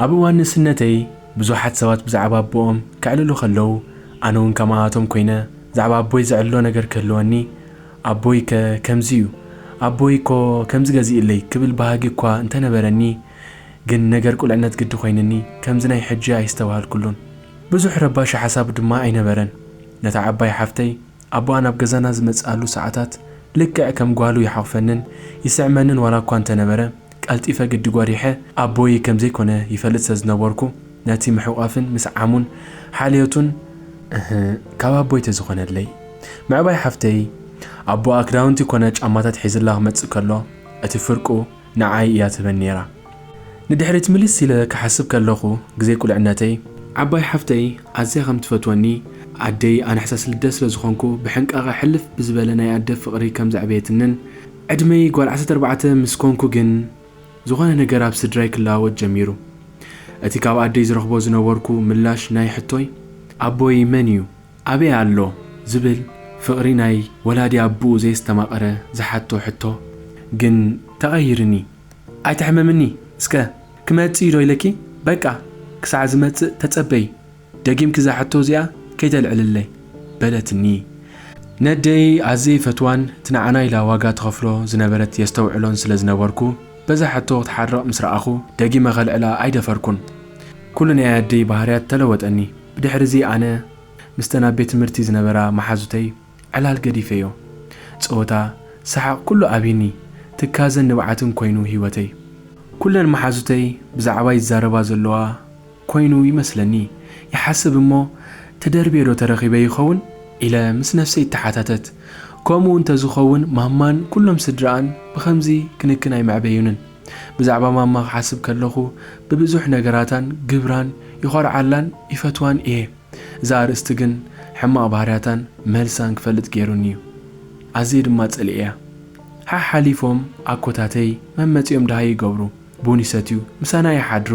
ኣብ እዋን ንእስነተይ ብዙሓት ሰባት ብዛዕባ ኣቦኦም ከዕልሉ ከለዉ፣ ኣነ እውን ከማኣቶም ኮይነ ብዛዕባ ኣቦይ ዘዕልሎ ነገር ክህልወኒ፣ ኣቦይ ከ ከምዚ እዩ፣ ኣቦይ እኮ ከምዚ ገዚእለይ ክብል ባህጊ እኳ እንተነበረኒ፣ ግን ነገር ቁልዕነት ግዲ ኮይንኒ ከምዚ ናይ ሕጂ ኣይስተብሃልኩሉን። ብዙሕ ረባሺ ሓሳብ ድማ ኣይነበረን። ነታ ዓባይ ሓፍተይ ኣቦኣ ናብ ገዛና ዝመጽኣሉ ሰዓታት ልክዕ ከም ጓሉ ይሓቑፈንን ይስዕመንን ዋላ እኳ እንተነበረ፣ ቀልጢፈ ግዲ ጓዲሐ ኣቦይ ከም ዘይኮነ ይፈልጥ ስለ ዝነበርኩ፣ ነቲ ምሕቋፍን ምስዓሙን ሓልዮቱን፣ እህ፣ ካብ ኣቦይ ተዝኾነለይ። ምዕባይ ሓፍተይ ኣቦኣ ክዳውንቲ ኮነ ጫማታት ሒዝላ ክመጽእ ከሎ፣ እቲ ፍርቁ ንዓይ እያ ትህበኒ ነይራ። ንድሕሪት ምልስ ኢለ ክሓስብ ከለኹ፣ ግዜ ቁልዕነተይ፣ ዓባይ ሓፍተይ ኣዝያ ከም ትፈትወኒ፣ ኣደይ ኣነ ሕሳስ ልደ ስለ ዝኾንኩ ብሕንቃቐ ሕልፍ ብዝበለ ናይ ኣደ ፍቕሪ ከም ዘዕበየትንን፣ ዕድመይ ጓል ዓሰርተ ኣርባዕተ ምስ ኮንኩ ግን ዝኾነ ነገር ኣብ ስድራይ ክለዋወጥ ጀሚሩ። እቲ ካብ ኣደይ ዝረኽቦ ዝነበርኩ ምላሽ ናይ ሕቶይ፣ ኣቦይ መን እዩ? ኣበይ ኣሎ? ዝብል ፍቕሪ ናይ ወላዲ ኣቦኡ ዘየስተማቐረ ዝሓቶ ሕቶ ግን ተቐይርኒ። ኣይትሕመምኒ እስከ፣ ክመጽእ እዩ ዶ ኢለኪ? በቃ ክሳዕ ዝመጽእ ተጸበዪ። ደጊምኪ እዛ ሕቶ እዚኣ ከይተልዕልለይ በለትኒ። ነደይ ኣዝየ ይፈትዋን እቲ ንዓና ኢላ ዋጋ ትኸፍሎ ዝነበረት የስተውዕሎን ስለ ዝነበርኩ፣ በዛ ሕቶ ክትሓርቕ ምስ ረኣኹ ደጊመ ከልዕላ ኣይደፈርኩን። ኩሉ ናይ ኣደይ ባህርያት ተለወጠኒ። ብድሕሪ እዚ ኣነ ምስተን ኣብ ቤት ትምህርቲ ዝነበራ መሓዙተይ ዕላል ገዲፈዮ። ጸወታ፣ ሰሓቕ ኩሉ ኣብዩኒ። ትካዘን ንብዓትን ኮይኑ ህይወተይ። ኩለን መሓዙተይ ብዛዕባይ ዝዛረባ ዘለዋ ኮይኑ ይመስለኒ። ይሓስብ እሞ፣ ተደርብየ ዶ ተረኺበ ይኸውን? ኢለ ምስ ነፍሰይ እተሓታተት። ከምኡ እንተዝኸውን ማማን ኩሎም ስድራኣን ብኸምዚ ክንክን ኣይመዕበዩንን። ብዛዕባ ማማ ክሓስብ ከለኹ ብብዙሕ ነገራታን ግብራን ይኾርዓላን ይፈትዋን እየ። እዛ ኣርእስቲ ግን ሕማቕ ባህርያታን መልሳን ክፈልጥ ገይሩኒ እዩ። ኣዝየ ድማ ጸሊኤያ። ሓሓሊፎም ኣኮታተይ መመጺኦም ደሃይ ይገብሩ፣ ቡን ይሰትዩ፣ ምሳና ይሓድሩ።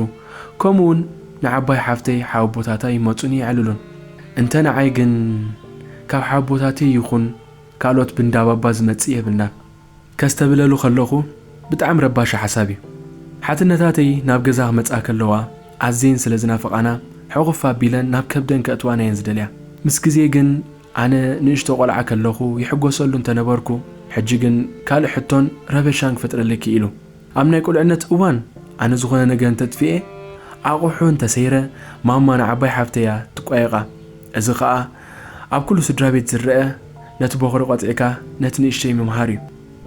ከምኡውን ንዓባይ ሓፍተይ ሓወቦታታ ይመጹን የዕልሉን። እንተ ንዓይ ግን ካብ ሓወቦታተይ ይኹን ካልኦት ብንዳባባ ዝመጽእ የብልናን። ከስተብለሉ ከለኹ ብጣዕሚ ረባሺ ሓሳብ እዩ። ሓትነታተይ ናብ ገዛ ክመጻ ከለዋ ኣዝየን ስለ ዝናፍቓና ሕቑፍ ኣቢለን ናብ ከብደን ከእትዋና እየን ዝደልያ። ምስ ግዜ ግን ኣነ ንእሽቶ ቆልዓ ከለኹ ይሕጎሰሉ እንተነበርኩ፣ ሕጂ ግን ካልእ ሕቶን ረበሻን ክፈጥረለይ ክኢሉ። ኣብ ናይ ቁልዕነት እዋን ኣነ ዝኾነ ነገር እንተጥፊኤ፣ ኣቑሑ እንተሰይረ፣ ማማ ንዓባይ ሓፍተይ እያ ትቋየቓ። እዚ ኸኣ ኣብ ኩሉ ስድራ ቤት ዝረአ፣ ነቲ ቦኽሪ ቆጺዕካ ነቲ ንእሽተይ ምምሃር እዩ።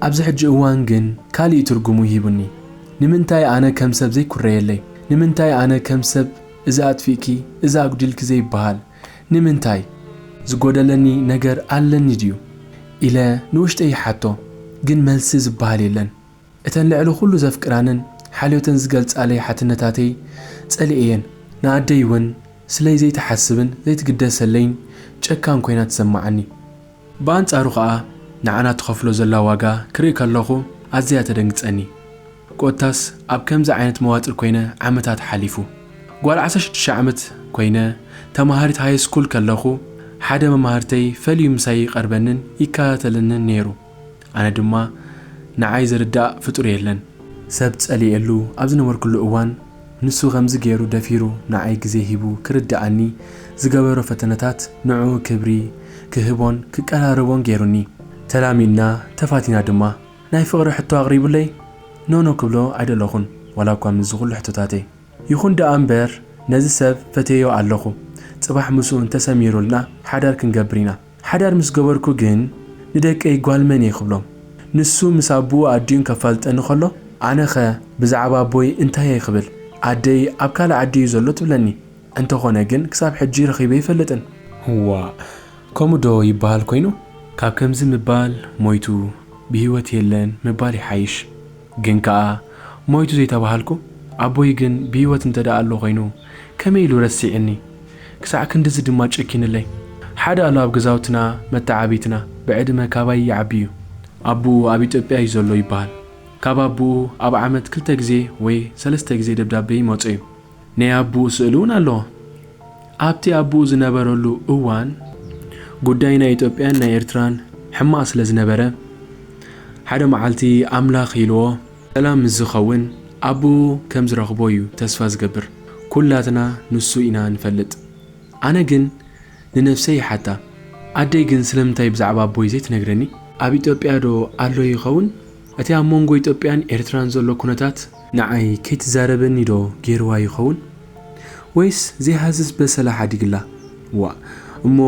ኣብዚ ሕጂ እዋን ግን ካልእ እዩ ትርጉሙ ሂቡኒ። ንምንታይ ኣነ ከም ሰብ ዘይኩረየለይ? ንምንታይ ኣነ ከም ሰብ እዚ ኣጥፊእኪ፣ እዚ ኣጉዲልኪ ዘይበሃል? ንምንታይ? ዝጎደለኒ ነገር ኣለኒ ድዩ? ኢለ ንውሽጠይ ይሓቶ፣ ግን መልሲ ዝበሃል የለን። እተን ልዕሊ ኩሉ ዘፍቅራንን ሓልዮተን ዝገልጻለይ ሓትነታተይ ጸሊኤየን። ንኣደይ እውን ስለይ ዘይትሓስብን ዘይትግደሰለይን ጨካን ኮይና ትሰምዓኒ። ብኣንጻሩ ኸኣ ንዓና ትኸፍሎ ዘላ ዋጋ ክርኢ ከለኹ ኣዝያ ተደንግጸኒ። ኮታስ ኣብ ከምዚ ዓይነት መዋጥር ኮይነ ዓመታት ሓሊፉ። ጓል ዓሰርተ ሽዱሽተ ዓመት ኮይነ ተማሃሪት ሃይ ስኩል ከለኹ ሓደ መማህርተይ ፈልዩ ምሳይ ይቐርበንን ይከታተለንን ነይሩ። ኣነ ድማ ንዓይ ዝርዳእ ፍጡር የለን። ሰብ ጸሊኤሉ ኣብ ዝነበርኩሉ እዋን ንሱ ከምዚ ገይሩ ደፊሩ ንዓይ ግዜ ሂቡ ክርድኣኒ ዝገበሮ ፈተነታት ንዕኡ ክብሪ ክህቦን ክቀራረቦን ገይሩኒ። ተላሚድና ተፋቲና ድማ። ናይ ፍቕሪ ሕቶ ኣቕሪቡለይ ኖኖ ክብሎ ኣይደለኹን፣ ዋላ እኳ ምስዚ ኩሉ ሕቶታተይ። ይኹን ደኣ እምበር ነዚ ሰብ ፈትየዮ ኣለኹ፣ ጽባሕ ምስኡ እንተሰሚሩልና ሓዳር ክንገብር ኢና። ሓዳር ምስ ገበርኩ ግን ንደቀይ ጓል መን እየ ክብሎም? ንሱ ምስ ኣቦኡ ኣዲኡን ከፋልጠኒ ከሎ፣ ኣነኸ ብዛዕባ ኣቦይ እንታይ እየ ክብል? ኣደይ ኣብ ካልእ ዓዲ እዩ ዘሎ ትብለኒ። እንተኾነ ግን ክሳብ ሕጂ ረኺበ ኣይፈልጥን። ዋእ፣ ከምኡ ዶ ይበሃል ኮይኑ? ካብ ከምዚ ምባል ሞይቱ ብህይወት የለን ምባል ይሓይሽ። ግን ከኣ ሞይቱ ዘይተባሃልኩ፣ ኣቦይ ግን ብህይወት እንተ ደኣ ኣሎ ኮይኑ ከመይ ኢሉ ረሲዕኒ? ክሳዕ ክንድዚ ድማ ጨኪንለይ። ሓደ ኣሎ ኣብ ገዛውትና መተዓብይትና ብዕድመ ካባይ ይዓቢ እዩ። ኣቦኡ ኣብ ኢትዮጵያ እዩ ዘሎ ይበሃል። ካብ ኣቦኡ ኣብ ዓመት ክልተ ግዜ ወይ ሰለስተ ግዜ ደብዳቤ ይመጾ እዩ። ናይ ኣቦኡ ስእሊ እውን ኣለዎ። ኣብቲ ኣቦኡ ዝነበረሉ እዋን ጉዳይ ናይ ኢትዮጵያን ናይ ኤርትራን ሕማቕ ስለ ዝነበረ ሓደ መዓልቲ ኣምላኽ ኢልዎ ሰላም ምስ ዝኸውን ኣቦኡ ከም ዝረኽቦ እዩ ተስፋ ዝገብር። ኩላትና ንሱ ኢና ንፈልጥ። ኣነ ግን ንነፍሰይ ይሓታ፣ ኣደይ ግን ስለምንታይ ብዛዕባ ኣቦይ ዘይትነግረኒ? ኣብ ኢትዮጵያ ዶ ኣሎ ይኸውን? እቲ ኣብ መንጎ ኢትዮጵያን ኤርትራን ዘሎ ኩነታት ንዓይ ከይትዛረበኒ ዶ ገይርዋ ይኸውን? ወይስ ዘይሃስስ በሰላ ሓዲግላ? ዋእ፣ እሞ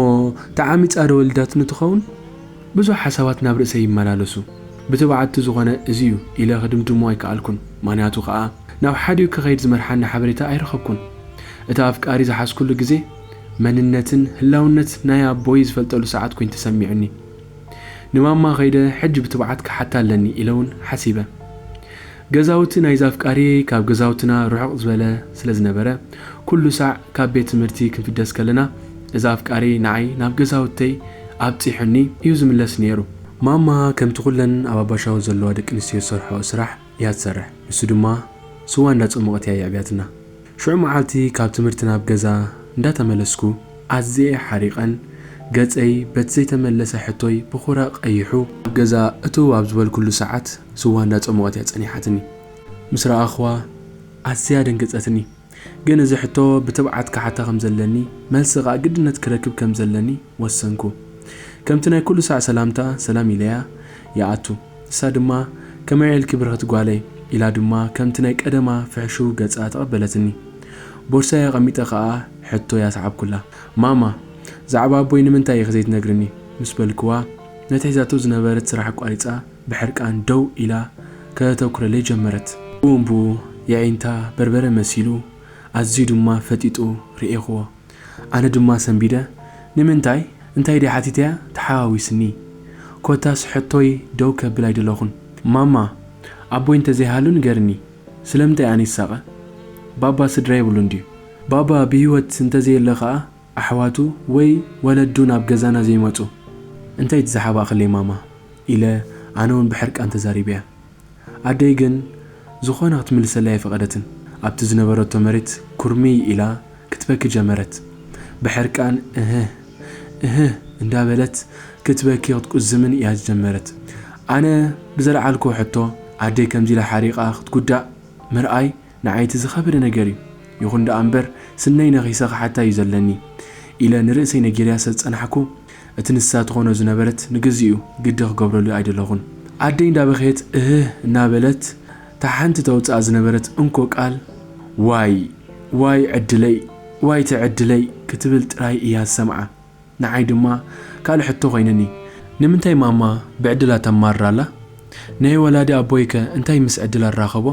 ተዓሚጻ ዶ ወሊዳትኒ ትኸውን? ብዙሕ ሓሳባት ናብ ርእሰይ ይመላለሱ። ብትብዓት ዝኾነ እዚ እዩ ኢለ ክድምድሞ ኣይከኣልኩን። ምኽንያቱ ከኣ ናብ ሓዲኡ ክኸይድ ዝመርሓኒ ሓበሬታ ኣይረኸብኩን። እቲ ኣፍቃሪ ዝሓዝኩሉ ግዜ መንነትን ህላውነት ናይ ኣቦይ ዝፈልጠሉ ሰዓት ኮይኑ ተሰሚዑኒ። ንማማ ከይደ ሕጂ ብትብዓት ክሓታ ኣለኒ ኢለ እውን ሓሲበ። ገዛውቲ ናይዚ ኣፍቃሪየይ ካብ ገዛውትና ርሑቕ ዝበለ ስለ ዝነበረ፣ ኩሉ ሳዕ ካብ ቤት ትምህርቲ ክንፍደስ ከለና፣ እዚ ኣፍቃሪየይ ንዓይ ናብ ገዛውተይ ኣብጺሑኒ እዩ ዝምለስ ነይሩ። ማማ ከምቲ ኩለን ኣብ ኣባሻው ዘለዋ ደቂ ኣንስትዮ ዝሰርሕኦ ስራሕ እያ ትሰርሕ። ንሱ ድማ ስዋ እንዳጸሞቐት እያ የዕብያትና። ሽዑ መዓልቲ ካብ ትምህርቲ ናብ ገዛ እንዳተመለስኩ ኣዝየ ሓሪቐን፣ ገጸይ በቲ ዘይተመለሰ ሕቶይ ብኹራ ቀይሑ፣ ኣብ ገዛ እትው ኣብ ዝበልኩሉ ሰዓት ስዋ እንዳጸሞቐት እያ ጸኒሓትኒ። ምስ ረኣኽዋ ኣዝያ ደንገጸትኒ። ግን እዚ ሕቶ ብትብዓት ክሓታ ከም ዘለኒ፣ መልሲ ከኣ ግድነት ክረክብ ከም ዘለኒ ወሰንኩ። ከምቲ ናይ ኩሉ ሳዕ ሰላምታ ሰላም ኢለያ ይኣቱ። ንሳ ድማ፣ "ከመይ ውዒልኪ ብርኽቲ ጓለይ?" ኢላ ድማ ከምቲ ናይ ቀደማ ፍሕሽው ገጻ ተቐበለትኒ። ቦርሳይ ኣቐሚጠ ከኣ ሕቶይ ኣስዓብኩላ። "ማማ፣ ዛዕባ ኣቦይ ንምንታይ ኢኺ ዘይትነግርኒ?" ምስ በልክዋ፣ ነቲ ሒዛቶ ዝነበረት ስራሕ ኣቋሪጻ ብሕርቃን ደው ኢላ ከተኩረለይ ጀመረት። ብኡ ንብኡ የዒንታ በርበረ መሲሉ፣ ኣዝዩ ድማ ፈጢጡ ርኤኽዎ። ኣነ ድማ ሰንቢደ፣ "ንምንታይ? እንታይ ድየ ሓቲተያ?" ተሓዋዊስኒ። ኮታስ ሕቶይ ደው ከብል ኣይደለኹን። "ማማ፣ ኣቦይ እንተዘይሃሉ ንገርኒ፣ ስለምንታይ ኣነ ይሳቐ? ባባ ስድራ የብሉን ድዩ? ባባ ብህይወት እንተዘየለ ኸኣ ኣሕዋቱ ወይ ወለዱ ናብ ገዛና ዘይመጹ። እንታይ እቲ ዝሓባእኽለይ ማማ?" ኢለ ኣነ እውን ብሕርቃን ተዛሪበያ። ኣደይ ግን ዝኾነ ክትምልሰለይ ኣይፈቐደትን። ኣብቲ ዝነበረቶ መሬት ኩርምይ ኢላ ክትበኪ ጀመረት። ብሕርቃን እህህ፣ እህህ እንዳበለት ክትበኪ ክትቁዝምን እያ ዝጀመረት። ኣነ ብዘለዓልኩ ሕቶ፣ ኣደይ ከምዚ ኢላ ሓሪቓ ክትጉዳእ ምርኣይ ንዓይ እቲ ዝኸበደ ነገር እዩ። ይኹን ደኣ እምበር፣ ስነይ ነኺሰ ክሓታ እዩ ዘለኒ ኢለ ንርእሰይ ነጊረያ ስለ ዝጸናሕኩ፣ እቲ ንሳ ትኾኖ ዝነበረት ንግዚኡ ግዲ ክገብረሉ ኣይደለኹን። ኣደይ እንዳበኸየት እህህ እናበለት፣ እታ ሓንቲ ተውጽኣ ዝነበረት እንኮ ቃል፣ "ዋይ፣ ዋይ ዕድለይ፣ ዋይ እቲ ዕድለይ" ክትብል ጥራይ እያ ዝሰምዓ። ንዓይ ድማ ካልእ ሕቶ ኮይንኒ። "ንምንታይ ማማ ብዕድላ ተማርር ኣላ? ናይ ወላዲ ኣቦይከ እንታይ ምስ ዕድል ኣራኸቦ?"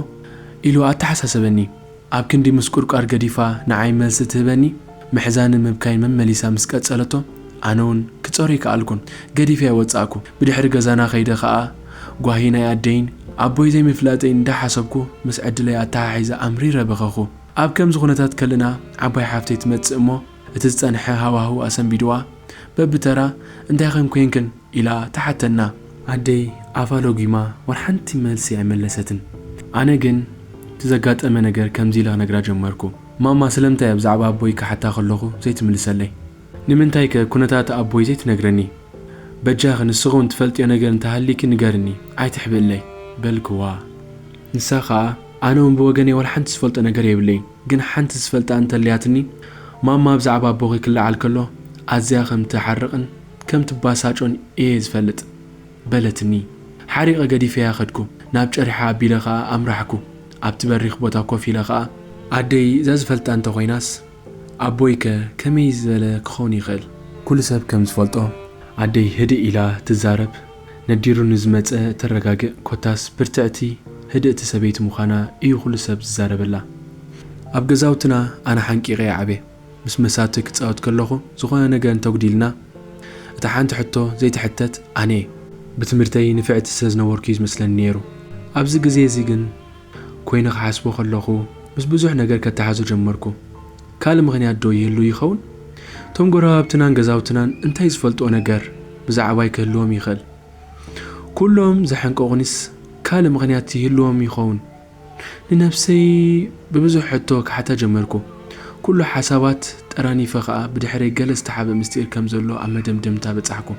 ኢሉ ኣተሓሳሰበኒ። ኣብ ክንዲ ምስቁርቋር ገዲፋ ንዓይ መልሲ ትህበኒ፣ ምሕዛንን ምብካይን መመሊሳ ምስ ቀጸለቶ፣ ኣነ እውን ክጸሩ ኣይከኣልኩን። ገዲፈያ ወጻእኩ። ብድሕሪ ገዛና ከይደ ከኣ ጓሂ ናይ ኣደይን ኣቦይ ዘይምፍላጠይን እንዳሓሰብኩ፣ ምስ ዕድለይ ኣተሓሒዘ ኣምሪረ በኸኹ። ኣብ ከምዚ ኩነታት ከለና ዓባይ ሓፍተይ ትመጽእ እሞ፣ እቲ ዝጸንሐ ሃዋህው ኣሰንቢድዋ፣ በብተራ "እንታይ ከም ኮንክን?" ኢላ ተሓተና። ኣደይ ኣፋ ሎጊማ ዋላ ሓንቲ መልሲ ኣይመለሰትን። ኣነ ግን እቲ ዘጋጠመ ነገር ከምዚ ኢለ ክነግራ ጀመርኩ። "ማማ ስለምንታይ ኣብ ዛዕባ ኣቦይ ክሓታ ከለኹ ዘይትምልሰለይ? ንምንታይከ ኩነታት ኣቦይ ዘይትነግረኒ? በጃኺ ንስኺ እውን ትፈልጥዮ ነገር እንተሃሊኪ ንገርኒ፣ ኣይትሕብእለይ" በልክዋ። ንሳ ኸኣ፣ "ኣነ እውን ብወገነይ ዋላ ሓንቲ ዝፈልጦ ነገር የብለይን፣ ግን ሓንቲ ዝፈልጣ እንተልያትኒ፣ ማማ ብዛዕባ ኣቦኺ ክለዓል ከሎ ኣዝያ ከም ትሓርቕን ከም ትባሳጮን እየ ዝፈልጥ" በለትኒ። ሓሪቐ ገዲፈያ ኸድኩ። ናብ ጨሪሓ ኣቢለ ኸኣ ኣምራሕኩ። ኣብቲ በሪኽ ቦታ ኮፍ ኢለ ኸኣ፣ "ኣደይ እዛ ዝፈልጣ እንተኾይናስ፣ ኣቦይከ ከመይ ዝበለ ክኸውን ይኽእል?" ኩሉ ሰብ ከም ዝፈልጦ፣ ኣደይ ህድእ ኢላ ትዛረብ፣ ነዲሩ ንዝመጸ እተረጋግእ፣ ኮታስ ብርትዕቲ፣ ህድእቲ ሰበይቲ ምዃና እዩ ኩሉ ሰብ ዝዛረበላ። ኣብ ገዛውትና ኣነ ሓንቂቐ እየ ዓብየ። ምስ መሳቱይ ክጻወት ከለኹ፣ ዝኾነ ነገር እንተጉዲልና፣ እታ ሓንቲ ሕቶ ዘይትሕተት ኣነ እየ። ብትምህርተይ ንፍዕቲ ስለ ዝነበርኩ እዩ ዝመስለኒ ነይሩ። ኣብዚ ግዜ እዚ ግን፣ ኮይኑ ክሓስቦ ከለኹ፣ ምስ ብዙሕ ነገር ከተሓዞ ጀመርኩ። ካልእ ምኽንያት ዶ ይህሉ ይኸውን? እቶም ጎረባብትናን ገዛውትናን እንታይ ዝፈልጥዎ ነገር ብዛዕባይ ክህልዎም ይኽእል? ኩሎም ዘሐንቀቑኒስ ካልእ ምኽንያት ይህልዎም ይኸውን? ንነብሰይ ብብዙሕ ሕቶ ክሓታ ጀመርኩ። ኩሉ ሓሳባት ጠራኒፈ ኸኣ ብድሕረይ ገለ ዝተሓብእ ምስጢር ከም ዘሎ ኣብ መደምደምታ በጻሕኩ።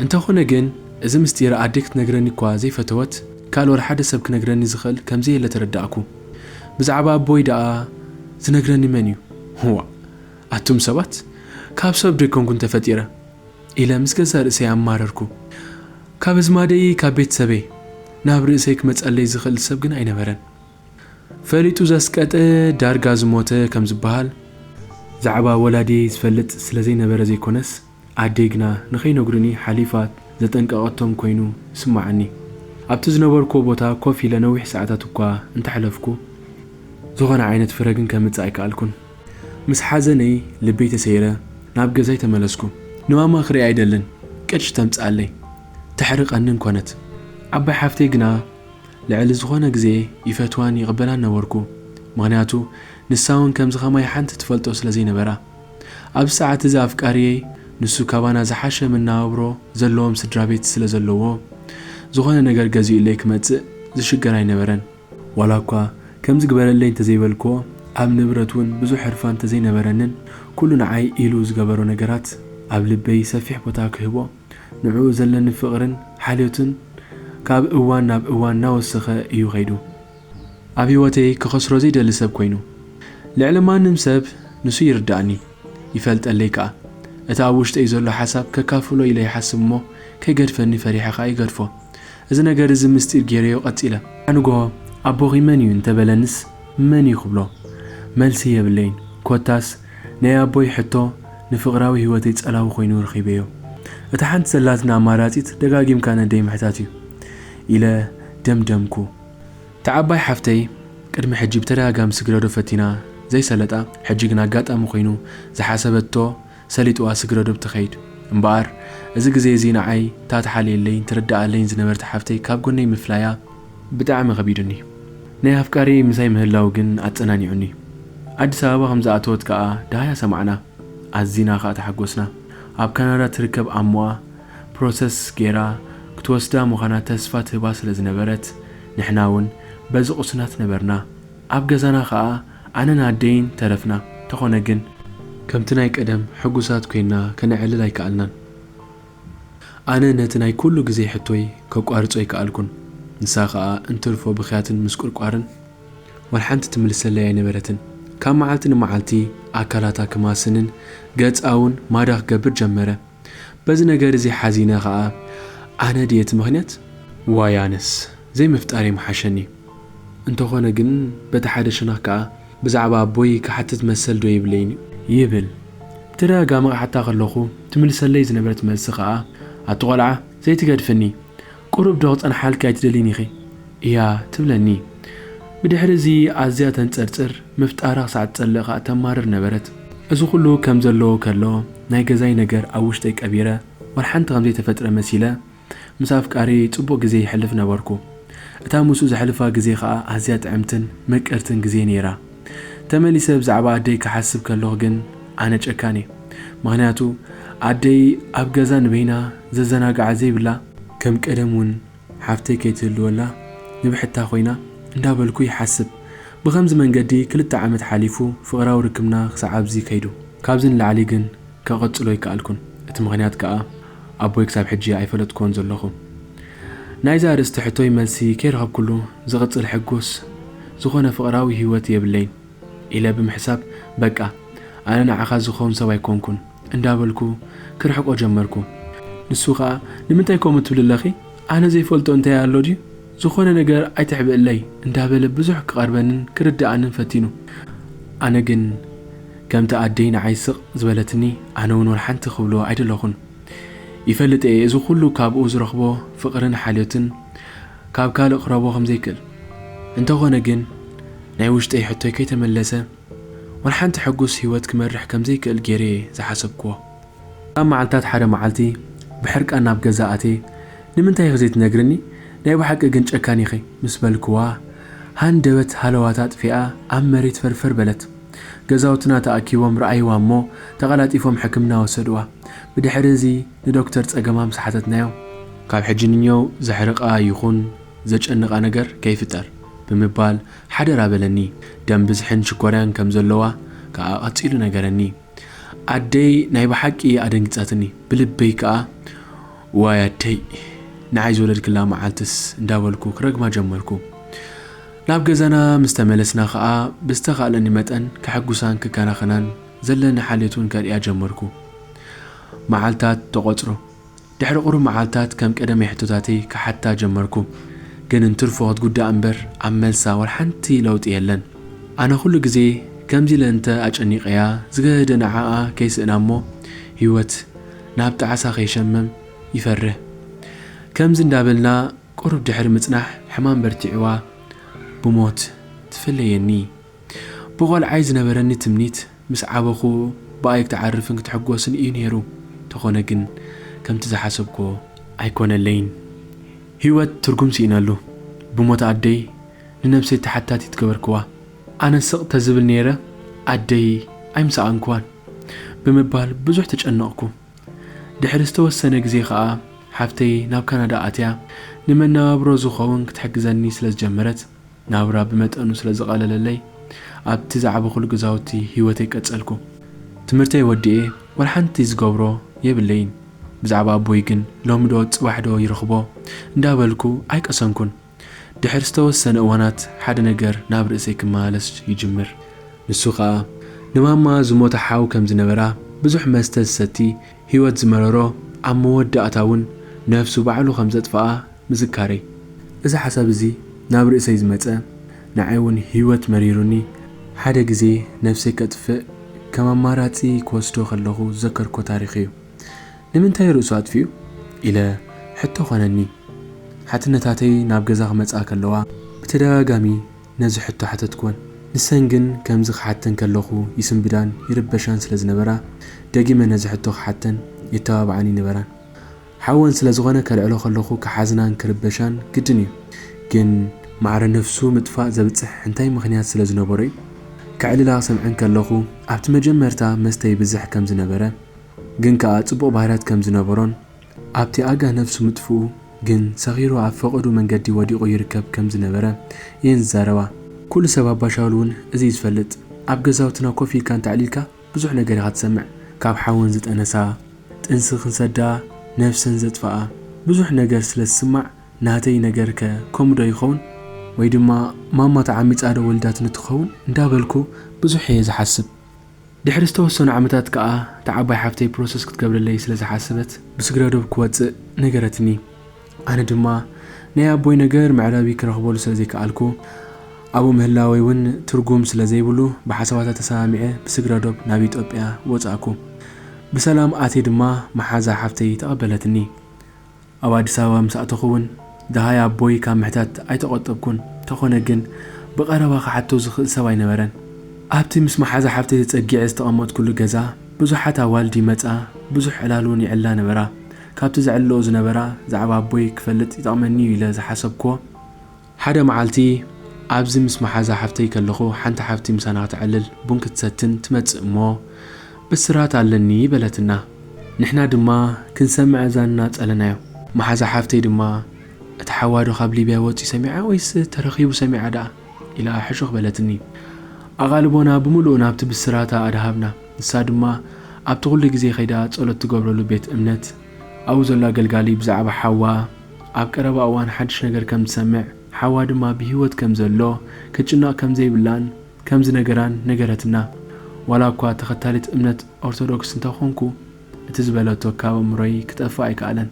እንተኾነ ግን፣ እዚ ምስጢር ኣደይ ክትነግረኒ እኳ ዘይፈተወት፣ ካልእ ወላ ሓደ ሰብ ክነግረኒ ዝኽእል ከም ዘየለ ተረዳእኩ። ብዛዕባ ኣቦይ ደኣ ዝነግረኒ መን እዩ? ዋእ፣ ኣቱም ሰባት፣ ካብ ሰብ ዶ ኣይኮንኩን ተፈጢረ? ኢለ ምስ ገዛእ ርእሰይ ኣማረርኩ። ካብ ኣዝማደይ፣ ካብ ቤተሰበይ ናብ ርእሰይ ክመጸለይ ዝኽእል ሰብ ግን ኣይነበረን። ፈሊጡ ዘስቀጠ ዳርጋ ዝሞተ ከም ዝበሃል፣ ዛዕባ ወላዲየይ ዝፈልጥ ስለ ዘይነበረ ዘይኮነስ፣ ኣደይ ግና ንኸይነግሩኒ ሓሊፋ ዘጠንቀቐቶም ኮይኑ ይስምዓኒ። ኣብቲ ዝነበርኩዎ ቦታ ኮፍ ኢለ ነዊሕ ሰዓታት እኳ እንተሕለፍኩ፣ ዝኾነ ዓይነት ፍረ ግን ከምጽእ ኣይከኣልኩን። ምስ ሓዘነይ ልበይ ተሰይረ ናብ ገዛይ ተመለስኩ። ንማማ ክሪኣ ኣይደልን፣ ቅጭ ተምጽኣለይ። ተሕርቐንን ኮነት። ዓባይ ሓፍተይ ግና ልዕሊ ዝኾነ ግዜ ይፈትዋን ይቕበላን ነበርኩ። ምኽንያቱ ንሳ እውን ከምዚ ኸማይ ሓንቲ ትፈልጦ ስለ ዘይነበራ። ኣብዚ ሰዓት እዚ ኣፍቃሪየይ ንሱ ካባና ዝሓሸ መነባብሮ ዘለዎም ስድራ ቤት ስለ ዘለዎ፣ ዝኾነ ነገር ገዚኡለይ ክመጽእ ዝሽገር ኣይነበረን። ዋላ እኳ ከምዚ ግበረለይ እንተዘይበልክዎ፣ ኣብ ንብረት እውን ብዙሕ ህርፋን እንተዘይነበረንን፣ ኩሉ ንዓይ ኢሉ ዝገበሮ ነገራት ኣብ ልበይ ሰፊሕ ቦታ ክህቦ፣ ንዕኡ ዘለኒ ፍቕርን ሓልዮትን ካብ እዋን ናብ እዋን እናወሰኸ እዩ ኸይዱ። ኣብ ህይወተይ ክኸስሮ ዘይደሊ ሰብ ኮይኑ። ልዕሊ ማንም ሰብ ንሱ ይርድኣኒ፣ ይፈልጠለይ ከኣ። እቲ ኣብ ውሽጠይ ዘሎ ሓሳብ ከካፍሎ ኢለ ይሓስብ እሞ፣ ከይገድፈኒ ፈሪሐ ከኣ ይገድፎ። እዚ ነገር እዚ ምስጢር ገይረዮ ቀጺለ። ኣንጎ፣ ኣቦኺ መን እዩ እንተበለንስ፣ መን እዩ ክብሎ? መልሲ የብለይን። ኮታስ፣ ናይ ኣቦይ ሕቶ ንፍቕራዊ ህይወተይ ጸላዊ ኮይኑ ረኺበዮ። እታ ሓንቲ ዘላትና ኣማራጺት ደጋጊምካ ነደይ ምሕታት እዩ፣ ኢለ ደምደምኩ። እታ ዓባይ ሓፍተይ ቅድሚ ሕጂ ብተደጋጋሚ ስግረዶ ፈቲና ዘይሰለጣ፣ ሕጂ ግን ኣጋጣሚ ኮይኑ ዝሓሰበቶ ሰሊጥዋ ስግረዶ ብትኸይድ። እምበኣር፣ እዚ ግዜ እዚ ንዓይ እታ ትሓልየለይን ትርድኣለይን ዝነበረት ሓፍተይ ካብ ጎነይ ምፍላያ ብጣዕሚ ከቢዱኒ። ናይ ኣፍቃሪየይ ምሳይ ምህላው ግን ኣጸናኒዑኒ። ኣዲስ ኣበባ ከም ዝኣተወት ከኣ ደሃያ ሰማዕና። ኣዚና ከኣ ተሓጎስና። ኣብ ካናዳ ትርከብ ኣሞኣ ፕሮሰስ ገይራ ክትወስዳ ምዃና ተስፋ ትህባ ስለ ዝነበረት፣ ንሕና እውን በዚ ቁስናት ነበርና። ኣብ ገዛና ከኣ ኣነን ኣደይን ተረፍና። እንተኾነ ግን፣ ከምቲ ናይ ቀደም ሕጉሳት ኮይንና ከነዕልል ኣይከኣልናን። ኣነ ነቲ ናይ ኩሉ ግዜ ሕቶይ ከቋርጾ ኣይከኣልኩን። ንሳ ከኣ እንትርፎ ብኽያትን ምስቁርቋርን ዋላ ሓንቲ ትምልሰለይ ኣይነበረትን። ካብ መዓልቲ ንመዓልቲ ኣካላታ ክማስንን ገጻ እውን ማዳ ክገብር ጀመረ። በዚ ነገር እዚ ሓዚነ ከኣ፣ ኣነ ድየ እቲ ምኽንያት? ዋይ ኣነስ ዘይምፍጣረይ ምሓሸኒ። እንተኾነ ግን በቲ ሓደ ሸነኽ ከኣ ብዛዕባ ኣቦይ ክሓትት መሰል ዶ ይብለይን እዩ? ይብል። ብተደጋጋሚ ክሓታ ከለኹ ትምልሰለይ ዝነበረት መልሲ ከኣ፣ ኣቲ ቆልዓ ዘይትገድፍኒ፣ ቁሩብ ዶ ክጸንሓልኪ ኣይትደልይን ኢኺ? እያ ትብለኒ። ብድሕሪ እዚ ኣዝያ ተንጸርጽር፣ ምፍጣራ ክሳዕ ትጸልእ ከኣ ተማርር ነበረት። እዚ ኩሉ ከም ዘለዎ ከሎ፣ ናይ ገዛይ ነገር ኣብ ውሽጠይ ቀቢረ፣ ዋላ ሓንቲ ከም ዘይተፈጥረ መሲለ፣ ምስ ኣፍቃሪ ጽቡቕ ግዜ ይሕልፍ ነበርኩ። እታ ምስኡ ዘሕልፋ ግዜ ከኣ ኣዝያ ጥዕምትን ምቅርትን ግዜ ነይራ። ተመሊሰ ብዛዕባ ኣደይ ክሓስብ ከለኹ ግን ኣነ ጨካን እየ። ምኽንያቱ ኣደይ ኣብ ገዛ ንበይና ዘዘናግዓ ዘይብላ፣ ከም ቀደም እውን ሓፍተይ ከይትህልወላ ንብሕታ ኮይና እንዳበልኩ ይሓስብ። ብኸምዚ መንገዲ ክልተ ዓመት ሓሊፉ ፍቕራዊ ርክብና ክሳዕ ኣብዚ ከይዱ። ካብዚ ንላዕሊ ግን ከቐጽሎ ኣይከኣልኩን። እቲ ምኽንያት ከኣ ኣቦይ ክሳብ ሕጂ ኣይፈለጥኩዎን ዘለኹ። ናይዛ ኣርእስቲ ሕቶይ መልሲ ከይረኸብኩሉ ዝቕጽል ሕጉስ ዝኾነ ፍቕራዊ ህይወት የብለይን ኢለ ብምሕሳብ፣ በቃ ኣነ ንዓኻ ዝኸውን ሰብ ኣይኮንኩን እንዳበልኩ ክርሕቆ ጀመርኩ። ንሱ ከኣ፣ "ንምንታይ ከምኡ ትብሊ ኣለኺ? ኣነ ዘይፈልጦ እንታይ ኣሎ ድዩ? ዝኾነ ነገር ኣይተሕብእለይ" እንዳበለ ብዙሕ ክቐርበንን ክርድኣንን ፈቲኑ። ኣነ ግን ከምቲ ኣደይ ንዓይ ስቕ ዝበለትኒ፣ ኣነ እውን ወላ ሓንቲ ክብሎ ኣይደለኹን። ይፈልጥ እየ፣ እዚ ኩሉ ካብኡ ዝረኽቦ ፍቕርን ሓልዮትን ካብ ካልእ ክረኽቦ ከም ዘይክእል። እንተኾነ ግን፣ ናይ ውሽጠይ ሕቶይ ከይተመለሰ፣ ወላ ሓንቲ ሕጉስ ህይወት ክመርሕ ከም ዘይክእል ገይረ እየ ዝሓሰብክዎ። ካብ መዓልታት ሓደ መዓልቲ፣ ብሕርቃን ናብ ገዛ ኣትየ፣ "ንምንታይ ኢኺ ዘይትነግርኒ? ናይ ብሓቂ ግን ጨካን ኢኺ" ምስ በልክዋ፣ ሃንደበት ሃለዋታ ኣጥፊኣ ኣብ መሬት ፈርፈር በለት። ገዛውትና ተኣኪቦም ረኣይዋ እሞ፣ ተቐላጢፎም ሕክምና ወሰድዋ። ብድሕሪ እዚ ንዶክተር ጸገማ ምስ ሓተትናዮ፣ ካብ ሕጂ ንኛው ዘሕርቓ ይኹን ዘጨንቓ ነገር ከይፍጠር ብምባል ሓደራ በለኒ። ደም ብዝሕን ሽኮርያን ከም ዘለዋ ከኣ ቀጺሉ ነገረኒ። ኣደይ ናይ ብሓቂ ኣደንጊጻትኒ። ብልበይ ከኣ፣ "ዋይ ኣደይ፣ ንዓይ ዝወለድክላ መዓልትስ" እንዳበልኩ ክረግማ ጀመርኩ። ናብ ገዛና ምስ ተመለስና ኸኣ ብዝተኻእለኒ መጠን ከሐጉሳን ክከናኸናን ዘለኒ ሓልዮት እውን ከርእያ ጀመርኩ። መዓልታት ተቖጽሩ። ድሕሪ ቁሩብ መዓልታት ከም ቀደመይ ሕቶታተይ ክሓታ ጀመርኩ። ግን እንትርፎ ክትጉዳእ እምበር ኣብ መልሳ ዋላ ሓንቲ ለውጢ የለን። ኣነ ኩሉ ግዜ ከምዚ ኢለ እንተ ኣጨኒቐያ ዝገደ ንዓኣ ከይስእና እሞ ህይወት ናብ ጣዕሳ ከይሸመም ይፈርህ። ከምዚ እንዳበልና ቁሩብ ድሕሪ ምጽናሕ ሕማም በርቲዕዋ ብሞት ትፈለየኒ። ብቖልዓይ ዝነበረኒ ትምኒት ምስ ዓበኹ ብኣይ ክትዓርፍን ክትሕጎስን እዩ ነይሩ። ተኾነ ግን ከምቲ ዝሓሰብክዎ ኣይኮነለይን። ህይወት ትርጉም ስኢነሉ። ብሞት ኣደይ ንነብሰይ ተሓታቲት ገበርክዋ። ኣነ ስቕ ተዝብል ነይረ ኣደይ ኣይምሰኣንክዋን ብምባል ብዙሕ ተጨነቕኩ። ድሕሪ ዝተወሰነ ግዜ ኸኣ ሓፍተይ ናብ ካናዳ ኣትያ ንመነባብሮ ዝኸውን ክትሕግዘኒ ስለ ዝጀመረት ናብራ ብመጠኑ ስለ ዝቐለለለይ ኣብቲ ዝዓበኹሉ ገዛውቲ ህይወተይ ቀጸልኩ። ትምህርተይ ወዲኤ ዋላ ሓንቲ ዝገብሮ የብለይን። ብዛዕባ ኣቦይ ግን ሎሚ ዶ ጽባሕ ዶ ይረኽቦ እንዳበልኩ ኣይቀሰንኩን። ድሕሪ ዝተወሰነ እዋናት ሓደ ነገር ናብ ርእሰይ ክመላለስ ይጅምር። ንሱ ኸኣ ንማማ ዝሞተ ሓው ከም ዝነበራ፣ ብዙሕ መስተ ዝሰቲ፣ ህይወት ዝመረሮ፣ ኣብ መወዳእታ እውን ነፍሱ ባዕሉ ከም ዘጥፍኣ ምዝካረይ። እዚ ሓሳብ እዚ ናብ ርእሰይ ዝመጸ፣ ንዓይ እውን ህይወት መሪሩኒ፣ ሓደ ግዜ ነፍሰይ ከጥፍእ ከም ኣማራጺ ክወስዶ ከለኹ ዝዘከርኮ ታሪኽ እዩ። ንምንታይ ርእሱ ኣጥፊኡ? ኢለ ሕቶ ኾነኒ። ሓትነታተይ ናብ ገዛ ክመጻ ከለዋ ብተደጋጋሚ ነዚ ሕቶ ሓተትኩወን። ንሰን ግን ከምዚ ክሓተን ከለኹ ይስንብዳን ይርበሻን ስለ ዝነበራ፣ ደጊመ ነዚ ሕቶ ክሓተን የተባብዓኒ ነበራን። ሓወን ስለ ዝኾነ ከልዕሎ ከለኹ ክሓዝናን ክርበሻን ግድን እዩ። ግን ማዕረ ነፍሱ ምጥፋእ ዘብጽሕ እንታይ ምኽንያት ስለ ዝነበሮ እዩ? ከዕልላ ክሰምዐን ከለኹ ኣብቲ መጀመርታ መስተ ይብዝሕ ከም ዝነበረ፣ ግን ከኣ ጽቡቕ ባህርያት ከም ዝነበሮን ኣብቲ ኣጋ ነፍሱ ምጥፍኡ ግን ሰኺሩ ኣብ ፈቐዱ መንገዲ ወዲቑ ይርከብ ከም ዝነበረ እየን ዝዛረባ። ኩሉ ሰብ ኣባሻውል እውን እዚ እዩ ዝፈልጥ። ኣብ ገዛውትና ኮፍ ኢልካ እንተዕሊልካ ብዙሕ ነገር ኢኻ ትሰምዕ። ካብ ሓውን ዝጠነሳ፣ ጥንሲ ክንሰዳ፣ ነፍሰን ዘጥፍኣ፣ ብዙሕ ነገር ስለ ዝስማዕ ናተይ ነገርከ ከምኡ ዶ ይኸውን? ወይ ድማ ማማ ተዓሚጻ ዶ ወሊዳትኒ ትኸውን እንዳበልኩ ብዙሕ እየ ዝሓስብ። ድሕሪ ዝተወሰኑ ዓመታት ከኣ እታ ዓባይ ሓፍተይ ፕሮሰስ ክትገብረለይ ስለ ዝሓሰበት ብስግረ ዶብ ክወጽእ ነገረትኒ። ኣነ ድማ ናይ ኣቦይ ነገር መዕለቢ ክረኽበሉ ስለ ዘይከኣልኩ ኣብኡ ምህላወይ እውን ትርጉም ስለ ዘይብሉ ብሓሳባታ ተሰማሚዐ ብስግረ ዶብ ናብ ኢትዮጵያ ወጻእኩ። ብሰላም ኣትየ ድማ መሓዛ ሓፍተይ ተቐበለትኒ። ኣብ ኣዲስ ኣበባ ምስ ኣተኹ እውን ደሃይ ኣቦይ ካብ ምሕታት ኣይተቖጠብኩን። እንተኾነ ግን ብቐረባ ክሓቶ ዝኽእል ሰብ ኣይነበረን። ኣብቲ ምስ መሓዛ ሓፍተይ ተጸጊዐ ዝተቐመጥኩሉ ገዛ ብዙሓት ኣዋልድ ይመጻ፣ ብዙሕ ዕላል እውን ይዕላ ነበራ። ካብቲ ዘዕልለኦ ዝነበራ ዛዕባ ኣቦይ ክፈልጥ ይጠቕመኒ እዩ ኢለ ዝሓሰብክዎ ሓደ መዓልቲ ኣብዚ ምስ መሓዛ ሓፍተይ ከለኹ ሓንቲ ሓፍቲ ምሳና ክተዕልል ቡን ክትሰትን ትመጽእ እሞ ብስራት ኣለኒ በለትና። ንሕና ድማ ክንሰምዕ ኣእዛንና ጸለናዮ። መሓዛ ሓፍተይ ድማ እታ ሓዋ ዶ ካብ ሊብያ ወጺኡ ሰሚዓ ወይስ ተረኺቡ ሰሚዓ ደኣ ኢላ ሕሹኽ በለትኒ። ኣቓልቦና ብምሉኡ ናብቲ ብስራታ ኣድሃብና። ንሳ ድማ ኣብቲ ኩሉ ግዜ ከይዳ ጸሎት ትገብረሉ ቤት እምነት ኣብኡ ዘሎ ኣገልጋሊ ብዛዕባ ሓዋ ኣብ ቀረባ እዋን ሓድሽ ነገር ከም ዝሰምዕ፣ ሓዋ ድማ ብህይወት ከም ዘሎ፣ ክትጭነቕ ከም ዘይብላን ከም ዝነገራን ነገረትና። ዋላ እኳ ተኸታሊት እምነት ኦርቶዶክስ እንተኾንኩ፣ እቲ ዝበለቶ ካብ ኣእምሮይ ክጠፍእ ኣይከኣለን።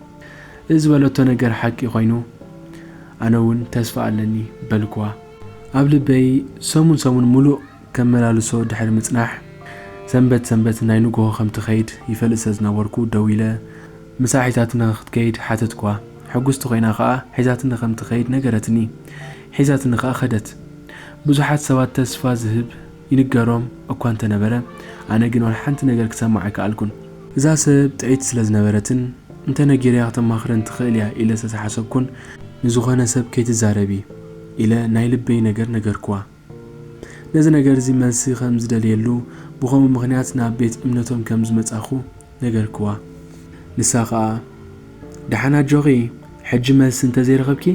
እዚ ዝበለቶ ነገር ሓቂ ኮይኑ፣ ኣነ እውን ተስፋ ኣለኒ በልኩዋ። ኣብ ልበይ ሰሙን ሰሙን ሙሉእ ከመላልሶ ድሕሪ ምጽናሕ፣ ሰንበት ሰንበት ናይ ንግሆ ከም ትኸይድ ይፈልጥ ስለ ዝነበርኩ፣ ደዊለ ምሳኣ ሒዛትኒ ክትከይድ ሓተትኩዋ። ሕጉስቲ ኮይና ከኣ ሒዛትኒ ከም ትኸይድ ነገረትኒ። ሒዛትኒ ከኣ ከደት። ብዙሓት ሰባት ተስፋ ዝህብ ይንገሮም እኳ እንተነበረ፣ ኣነ ግን ዋላ ሓንቲ ነገር ክሰምዓ ኣይከኣልኩን። እዛ ሰብ ጥዕይቲ ስለ ዝነበረትን እንተ ነጊረያ ከተማኽረን ትኽእል እያ ኢለ ስለ ዝሓሰብኩን፣ ንዝኾነ ሰብ ከይትዛረቢ ኢለ ናይ ልበይ ነገር ነገርኩዋ። ነዚ ነገር እዚ መልሲ ከም ዝደልየሉ፣ ብኸምኡ ምኽንያት ናብ ቤት እምነቶም ከም ዝመጻኹ ነገርክዋ። ንሳ ኸኣ፣ "ደሓን ኣጆኺ፣ ሕጂ መልሲ እንተዘይረኸብኪ፣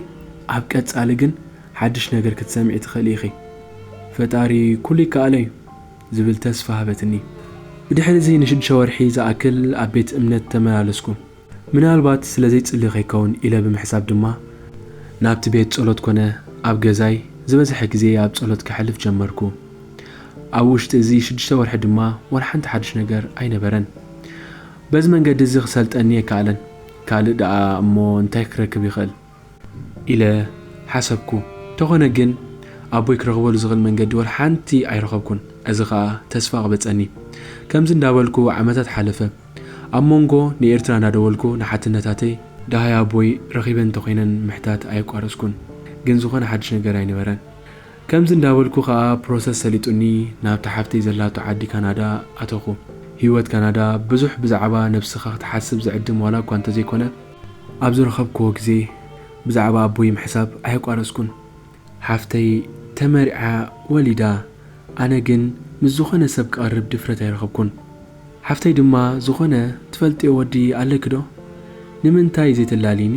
ኣብ ቀጻሊ ግን ሓድሽ ነገር ክትሰምዒ ትኽእሊ ኢኺ። ፈጣሪ ኩሉ ይከኣሎ እዩ" ዝብል ተስፋ ሃበትኒ። ብድሕሪ እዚ ንሽዱሽተ ወርሒ ዝኣክል ኣብ ቤት እምነት ተመላለስኩ። ምናልባት ስለ ዘይጽሊ ከይከውን ኢለ ብምሕሳብ ድማ፣ ናብቲ ቤት ጸሎት ኮነ ኣብ ገዛይ ዝበዝሐ ግዜ ኣብ ጸሎት ከሕልፍ ጀመርኩ። ኣብ ውሽጢ እዚ ሽዱሽተ ወርሒ ድማ ዋላ ሓንቲ ሓድሽ ነገር ኣይነበረን። በዚ መንገዲ እዚ ክሰልጠኒ ኣይከኣለን። ካልእ ደኣ እሞ እንታይ ክረክብ ይኽእል? ኢለ ሓሰብኩ። እንተኾነ ግን ኣቦይ ክረኽበሉ ዝኽእል መንገዲ ዋላ ሓንቲ ኣይረኸብኩን። እዚ ኸኣ ተስፋ ኣቕበጸኒ። ከምዚ እንዳበልኩ ዓመታት ሓለፈ። ኣብ መንጎ ንኤርትራ እንዳደወልኩ ንሓትነታተይ ደሃይ ኣቦይ ረኺበ እንተኾይነን ምሕታት ኣየቋረጽኩን። ግን ዝኾነ ሓድሽ ነገር ኣይነበረን። ከምዚ እንዳበልኩ ኸኣ ፕሮሰስ ሰሊጡኒ ናብታ ሓፍተይ ዘላቶ ዓዲ ካናዳ ኣተኹ። ህይወት ካናዳ ብዙሕ ብዛዕባ ነብስኻ ክትሓስብ ዝዕድም ዋላ እኳ እንተዘይኮነ፣ ኣብ ዝረኸብክዎ ግዜ ብዛዕባ ኣቦይ ምሕሳብ ኣየቋረጽኩን። ሓፍተይ ተመሪዓ ወሊዳ፣ ኣነ ግን ምስ ዝኾነ ሰብ ክቐርብ ድፍረት ኣይረኸብኩን። ሓፍተይ ድማ ዝኾነ ትፈልጥዮ ወዲ ኣለኪ ዶ? ንምንታይ ዘይተላልይኒ?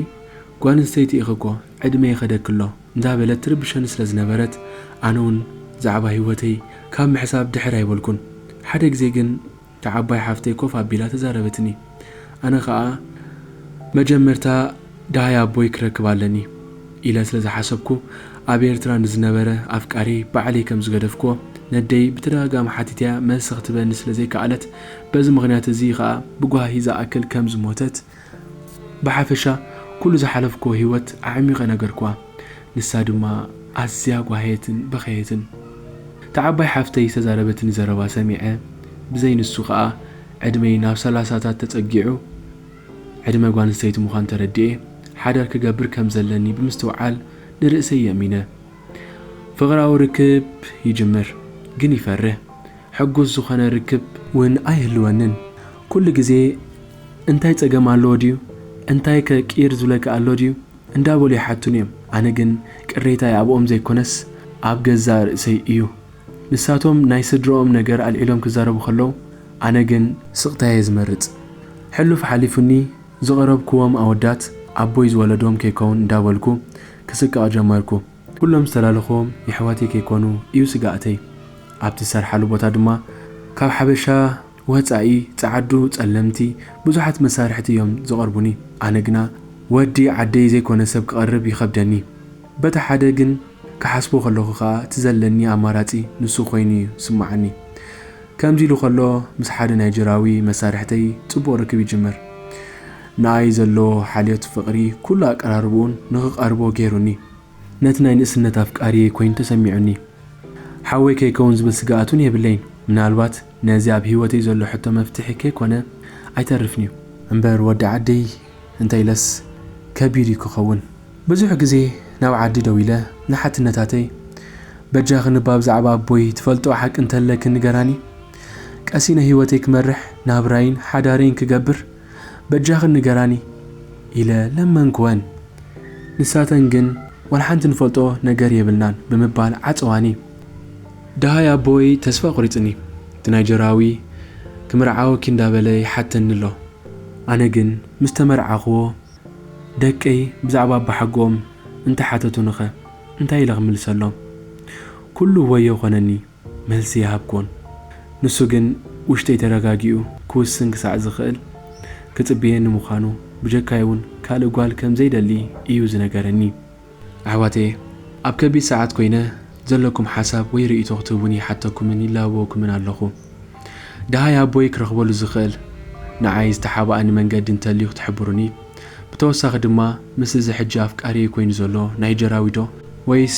ጓል ኣንስተይቲ ኢኺ እኮ፣ ዕድመ ይኸደኪ ኣሎ እንዳበለት ትርብሸኒ ስለ ዝነበረት፣ ኣነ እውን ብዛዕባ ህይወተይ ካብ ምሕሳብ ድሕር ኣይበልኩን። ሓደ ግዜ ግን እታ ዓባይ ሓፍተይ ኮፍ ኣቢላ ተዛረበትኒ። ኣነ ኸኣ መጀመርታ ደሃይ ኣቦይ ክረክብ ኣለኒ ኢለ ስለ ዝሓሰብኩ፣ ኣብ ኤርትራ ንዝነበረ ኣፍቃሪ ባዕለይ ከም ዝገደፍክዎ ነደይ ብተደጋጋሚ ሓቲተያ መልሲ ክትበኒ ስለ ዘይከኣለት፣ በዚ ምኽንያት እዚ ኸኣ ብጓሂ ዝኣክል ከም ዝሞተት፣ ብሓፈሻ ኩሉ ዝሓለፍክዎ ህይወት ኣዕሚቐ ነገርክዋ። ንሳ ድማ ኣዝያ ጓህየትን በኸየትን። እታ ዓባይ ሓፍተይ ዝተዛረበትኒ ዘረባ ሰሚዐ፣ ብዘይ ንሱ ኸኣ ዕድመይ ናብ ሰላሳታት ተጸጊዑ፣ ዕድመ ጓል ኣንስተይቲ ምዃኑ ተረዲኤ፣ ሓዳር ክገብር ከም ዘለኒ ብምስትውዓል ንርእሰይ የእሚነ። ፍቕራዊ ርክብ ይጅምር፣ ግን ይፈርህ። ሕጉስ ዝኾነ ርክብ እውን ኣይህልወንን። ኩሉ ግዜ እንታይ ጸገም ኣለዎ ድዩ? እንታይከ ቂር ዝብለካ ኣሎ ድዩ? እንዳበሉ ይሓቱኒ እዮም። ኣነ ግን ቅሬታይ ኣብኦም ዘይኮነስ ኣብ ገዛእ ርእሰይ እዩ። ንሳቶም ናይ ስድረኦም ነገር ኣልዒሎም ክዛረቡ ከለዉ፣ ኣነ ግን ስቕታ'የ ዝመርጽ። ሕሉፍ ሓሊፉኒ፣ ዝቐረብክዎም ኣወዳት ኣቦይ ዝወለዶም ከይከውን እንዳበልኩ ክስቀቕ ጀመርኩ። ኩሎም ዝተላለኽዎም የሕዋተይ ከይኮኑ እዩ ስግኣተይ። ኣብቲ ዝሰርሓሉ ቦታ ድማ ካብ ሓበሻ ወጻኢ ጸዓዱ ጸለምቲ ብዙሓት መሳርሕቲ እዮም ዝቐርቡኒ። ኣነ ግና ወዲ ዓደይ ዘይኮነ ሰብ ክቐርብ ይኸብደኒ። በቲ ሓደ ግን ክሓስቦ ከለኹ ኸኣ እቲ ዘለኒ ኣማራጺ ንሱ ኮይኑ እዩ ዝስምዓኒ። ከምዚ ኢሉ ከሎ ምስ ሓደ ናይጀራዊ መሳርሕተይ ጽቡቕ ርክብ ይጅምር። ንኣይ ዘለዎ ሓልዮት ፍቕሪ ኩሉ ኣቀራርብኡን ንኽቐርቦ ገይሩኒ። ነቲ ናይ ንእስነት ኣፍቃሪየይ ኮይኑ ተሰሚዑኒ። ሓወይ ከይከውን ዝብል ስግኣት እውን የብለይን። ምናልባት ነዚ ኣብ ህይወተይ ዘሎ ሕቶ መፍትሒ ከይኮነ ኣይተርፍን እዩ። እምበር ወዲ ዓደይ እንተ ኢለስ ከቢድ እዩ ክኸውን። ብዙሕ ግዜ ናብ ዓዲ ደው ኢለ ንሓትነታተይ፣ በጃኺ ንባ ብዛዕባ ኣቦይ ትፈልጥኦ ሓቂ እንተለኪ ንገራኒ። ቀሲነ ህይወተይ ክመርሕ፣ ናብራይን ሓዳረይን ክገብር፣ በጃኺ ንገራኒ ኢለ ለመንክወን። ንሳተን ግን ዋላ ሓንቲ ንፈልጦ ነገር የብልናን ብምባል ዓጸዋኒ። ደሃይ ኣቦይ ተስፋ ኣቑሪጽኒ። እቲ ናይጀራዊ ክምርዓወኪ እንዳበለ ይሓተኒ ኣሎ። ኣነ ግን ምስ ተመርዓኽዎ ደቀይ ብዛዕባ ኣባሓጎኦም እንተሓተቱኒኸ እንታይ ኢለ ክምልሰሎም? ኩሉ ወዮ ኮነኒ፣ መልሲ ይሃብኩዎን። ንሱ ግን ውሽጠይ ተረጋጊኡ ክውስን ክሳዕ ዝኽእል ክጽብየኒ ምዃኑ፣ ብጀካይ እውን ካልእ ጓል ከም ዘይደሊ እዩ ዝነገረኒ። ኣሕዋተየ፣ ኣብ ከቢድ ሰዓት ኮይነ ዘለኩም ሓሳብ ወይ ርእይቶ ክትህቡኒ ይሓተኩምን ይላበወኩምን ኣለኹ። ደሃይ ኣቦይ ክረኽበሉ ዝኽእል ንዓይ ዝተሓባኣኒ መንገዲ እንተልዩ ክትሕብሩኒ፣ ብተወሳኺ ድማ ምስ እዚ ሕጂ ኣፍቃሪየይ ኮይኑ ዘሎ ናይጀራዊ ዶ ወይስ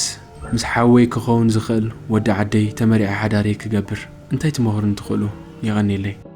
ምስ ሓወይ ክኸውን ዝኽእል ወዲ ዓደይ ተመሪዐ ሓዳረይ ክገብር እንታይ ትመኽሩኒ ትኽእሉ? የቐንየለይ።